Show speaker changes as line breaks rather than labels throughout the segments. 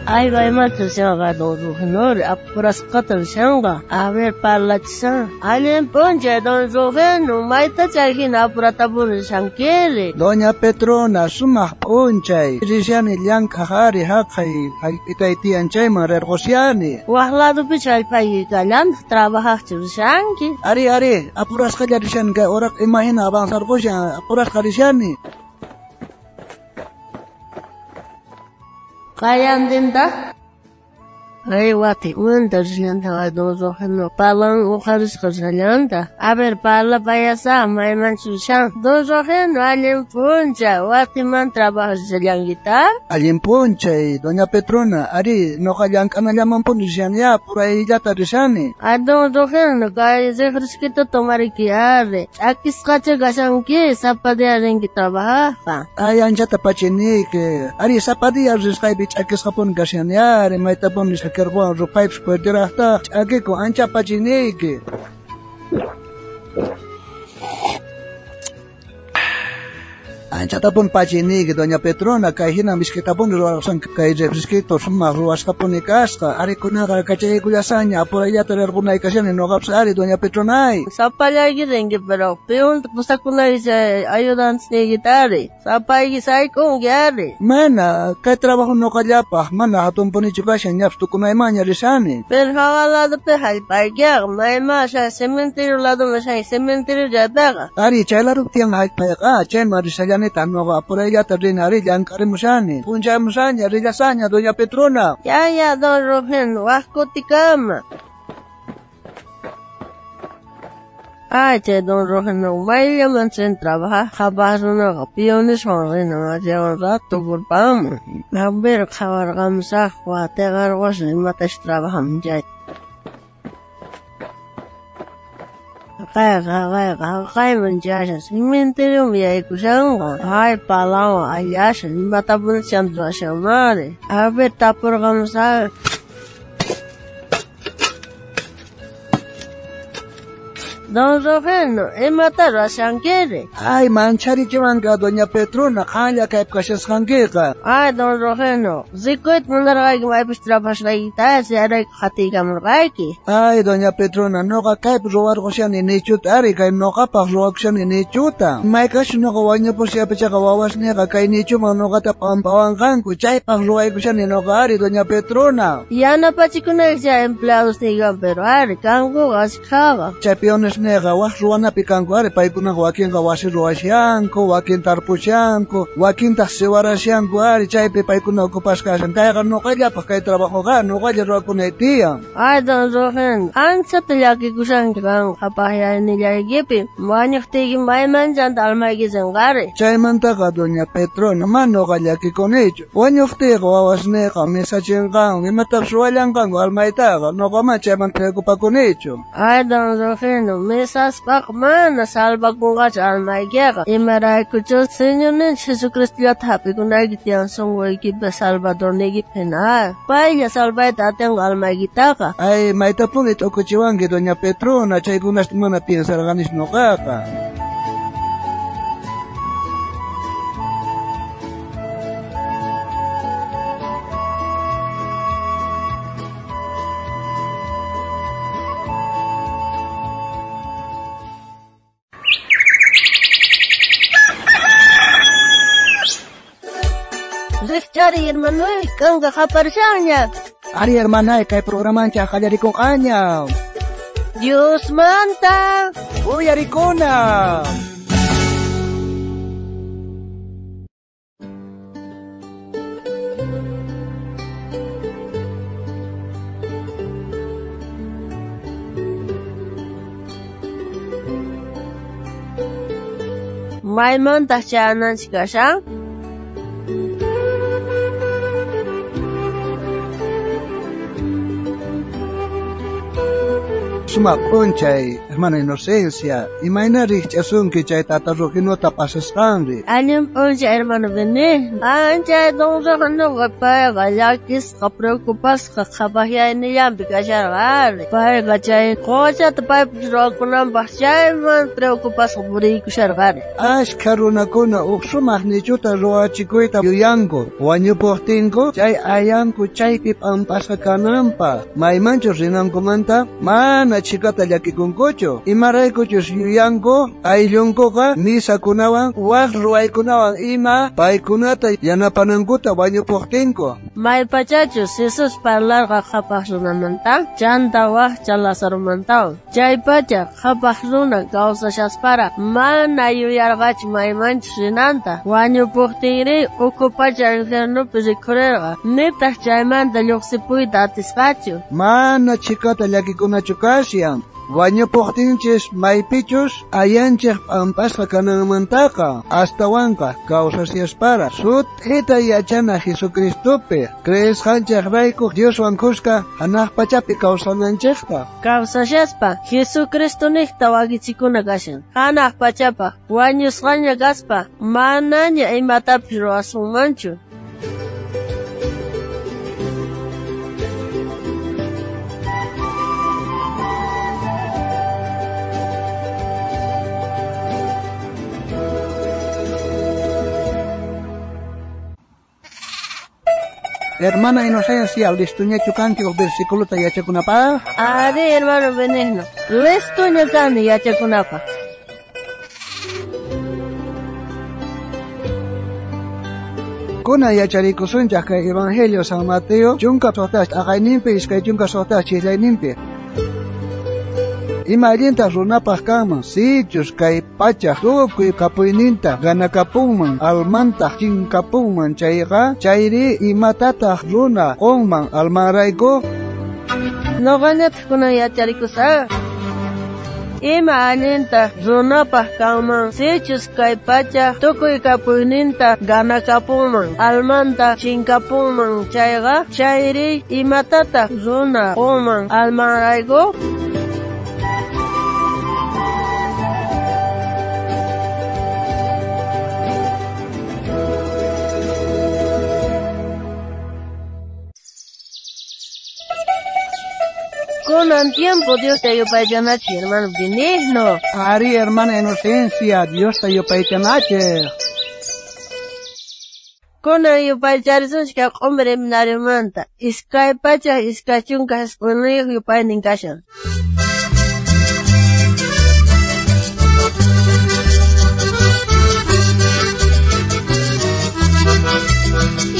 Ay, maymanta rishanqa don Rogenori, apurasqata rishanqa. A ver, parlachishan. Allin p'unchay don Rogeno, mayta chay hina apuratapuni rishankiri.
Doña Petrona, sumaq p'unchay. Rishani llank'aq ari haqay hallp'itay tiyan chayman rirqushani.
Waq ladopichu hallp'ayki kallantaq trabajaqchu rishanki.
Ari, ari, apurasqalla rishani kay uraqa imahina avanzarqushan, apurasqa rishani.
Qayandintaq? Ay, watimanta rishallantaq don Rogeno, palan uqharisqa rishallantaq. A ver, parlapayasaq maymanchu rishan. Don Rogeno, allin p'unchay, watimanta trabajaq rishallankitaq?
Allin p'unchay, doña Petrona, ari, noqa llank'anallamanpuni rishani ya, purayllata rishani.
Ay, don Rogeno, kay refresquito tomariki ari. Ch'akisqachu kashanki, sapa día rinki trabajaqqa.
Ay, anchata pachiniki. Ari, sapa día risqaypi ch'akisqapuni kashani ari, maytapuni sakirquwan ruphaypis fuerteraqtaq ch'akikun, ancha pachiniki. Anchatapuni pachiniki, doña Petrona, kay hina misk'itapuni ruwarqushanki kay refresquito sumaq ruwasqapuni kasqa. Ari kunaqa kachaykullasaña, apurayllata rirqunay kashani noqapis ari, doña Petronay.
Sapallayki rinki, pero piunta pusakunayki chay ayudantesniykita ari. Sapayki sayk'unki ari.
Mana, kay trabajo noqallapaq, mana hatunpunichu kashan, ñapis tukunaymanña rishani.
Pero hawa ladopi hallp'aykiqa, mayman shay cementerio ladoman shay cementerio chaypiqa.
Ari, chay ladopi tiyan hallp'ayqa, chayman rishallani noqa apurayllata rini ari llank'arimushani. P'unchaymusaña, rillasaña, doña Petrona.
Ya, ya, don Rogeno, waq kutikama. Ay, chay don Rogeno, mayllaman chin trabajaq qhapaq runaqa pioniswan rinan chaywan rato kurpamun. A ver, qhawarqamusaq watiqarqushan imatachus trabajamun chayta. Kayqa, kayqa, haqayman chayashan cementerioman yaykushanqa. Ay, palawan allashan, imatapuni chanta ruwashanmari. A ver, tapurqamusaq. Don Rogeno, imata ruwashankiri?
Ay, mancharichiwanqa doña Petrona, qanlla kaypi kashasqankiqa.
Ay, don Rogeno, rikuyta munarqayki maypis trabajasqaykita, chayrayku qhatiykamurqayki.
Ay, doña Petrona, noqa kaypi ruwarqushani nichuta ari, kay noqapaq ruwakushani nichuta. Mayk'aqchus noqa wañupushapachaqa wawasniyqa kay nichuman noqata p'ampawanqanku, chaypaq ruwaykushani noqa ari, doña Petrona.
Yanapachikunayki chay empleadosniykiwan, pero ari, kankuqa ashkhaqa.
Chay pionesniyqa waq ruwanapi kanku ari, paykunaqa wakinqa wasi ruwashanku, wakin tarpushanku, wakintaq siwarashanku ari, chaypi paykuna ocupasqa kashan. Kayqa noqallapaq kay trabajoqa, noqalla ruwakunay tiyan.
Ay, don Rogeno, anchata llakikushanki qan qhapaqyaynillaykipi, wañuqtiyki mayman chanta almayki rinqari.
Chaymantaqa doña Petrona, mana noqa llakikunichu. Wañuqtiyqa wawasniyqa misachinqanku, imatapis ruwallanqanku almaytaqa, noqa mana chaymanta preocupakunichu.
Ay, don Rogeno, misaspaqa mana salvakunqachu almaykiqa. Imaraykuchus Señorninchik Jesucristollata hap'ikunayki tiyan sunquykipi Salvadorniykipi hina. Paylla salvayta atinqa almaykitaqa.
Ay, maytapuni t'ukuchiwanki doña Petrona, chaykunasta mana piensarqanichu noqaqa.
Rikchari, hermanoy, kanka qaparishanña.
Ari, hermanay, kay programanchik qallarikunqaña.
Diosmanta
uyarikuna.
Maymantaq chayananchik kashan?
Sumaq p'unchay, Hermana Inocencia, imayna rikch'asunki chay tata Rogenota pasasqanri?
Allin p'unchay hermano Benigno. Anchay don Rogenoqa payqa llakisqa preocupasqa qhapaqyaynillanpi kasharqa ari. Payqa chay qochata paypis ruwakunanpaq chayman preocupasqa puriykusharqa ari.
Ashkha runakuna uj sumaq nichuta ruwachikuyta yuyanku. Wañupuqtinku chay ayanku chaypi p'ampasqa kananpaq. Maymanchus rinankumanta mana chhikata llakikunkuchu. Imaraykuchus yuyanku ayllunkuqa misakunawan waj ruwaykunawan ima paykunata yanapanankuta wañupuqtinku.
Maypachachus Jesús parlarqa qhapaq runamanta, chanta wajcha Lazaromantawan. Chaypacha qhapaq runa kawsashasparaq mana yuyarqachu maymanchus rinanta. Wañupuqtinri ukhu pacha infiernupi rikhurerqa, nitaq chaymanta lluqsipuyta atisqachu.
Mana chhikata llakikunachu kashan. Wañupuqtinchis maypichus ayanchik p'ampasqa kananmantaqa astawanqa kawsashaspara sut'ita yachana Jesucristopi creesqanchejrayku Dioswan khuska hanaq pachapi kawsananchejta.
Kawsashaspa Jesucristoniqta wakichikuna kashan. Hanaq pachapaq wañusqaña kaspa manaña imatapis ruwasunmanchu.
Hermana Inocencia, listuñachu kanki uj versículota yachakunapaq?
Ari, hermano Benigno, listuña kani yachakunapaq.
Kunan yacharikusunchaq kay Evangelio San Mateo 16 t'aqayninpi 26 ch'illayninpi. Ima allinta runapaq kanman sichus kay pachaj tukuy kapuyninta ganakapunman almantaq chinkapunman chayqa, chayri imatataq runa qunman almanrayku?
Noqañataq kunan yacharikusaq. Ima allinta runapaq kanman sichus kay pacha tukuy kapuyninta ganakapunman almanta chinkapunman chayqa, chayri imatataq runa qunman almanrayku? Kunan tiempo Diosta yupaychanachej, hermano Benigno.
Ari, hermana Inocencia, Diosta yupaychanachej.
Kunan yupaycharisunchik kay q'umir himnariomanta. 229 yupaynin kashan.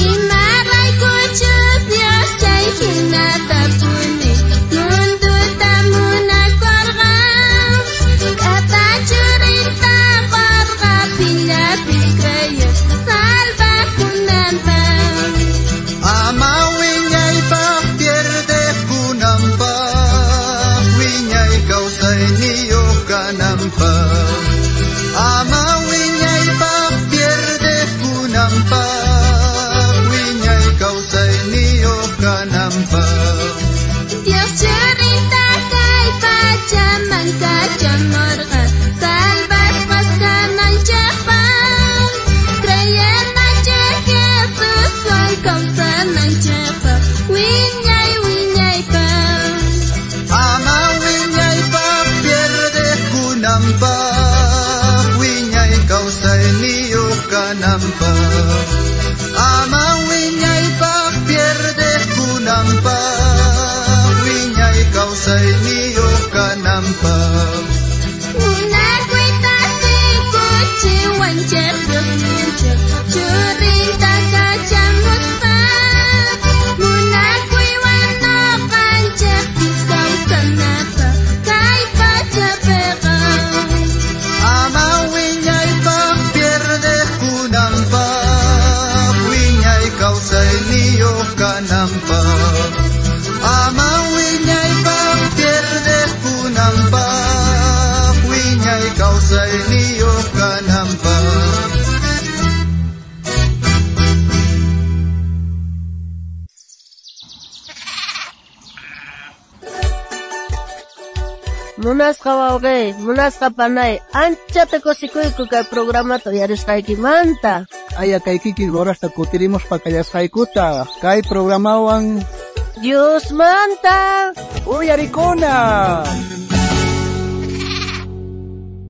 Imaraykuchus Dios chay hinatapuni munduta munakurqa, k'ata churinta qorqa pillapis creyeq salvakunanpaq.
Ama wiñaypaq pierdejkunanpaq, wiñay kawsayniyuq kananpaq. Ama wiñaypaq pierdejkunanpaq, wiñay kawsayniyuq kananpaq.
Dios churinta kay pachaman kachamurqa salvasqas kananchikpaq, creyenanchik Jesuswan kawsananchikpaq wiñay wiñaypaq.
Ama wiñaypaq pierdejkunanpaq, wiñay kawsayniyuq kananpaq. Ama wiñaypaq pierdejkunanpaq, wiñay kawsayniyuq kananpaq.
Munakuyta sikuchiwanchik Diosninchik churinta kachamuspa, munakuywan noqanchikpis kawsanapaq kay pachapiqa.
Ama wiñaypaq pierdejkunanpaq,
Munasqa wawqey, munasqa panay, anchata kusikuyku kay programata uyarisqaykimanta.
Aya kay kikin horasta kutirimuspa kallasqaykuta kay programawan
Diosmanta
uyarikuna.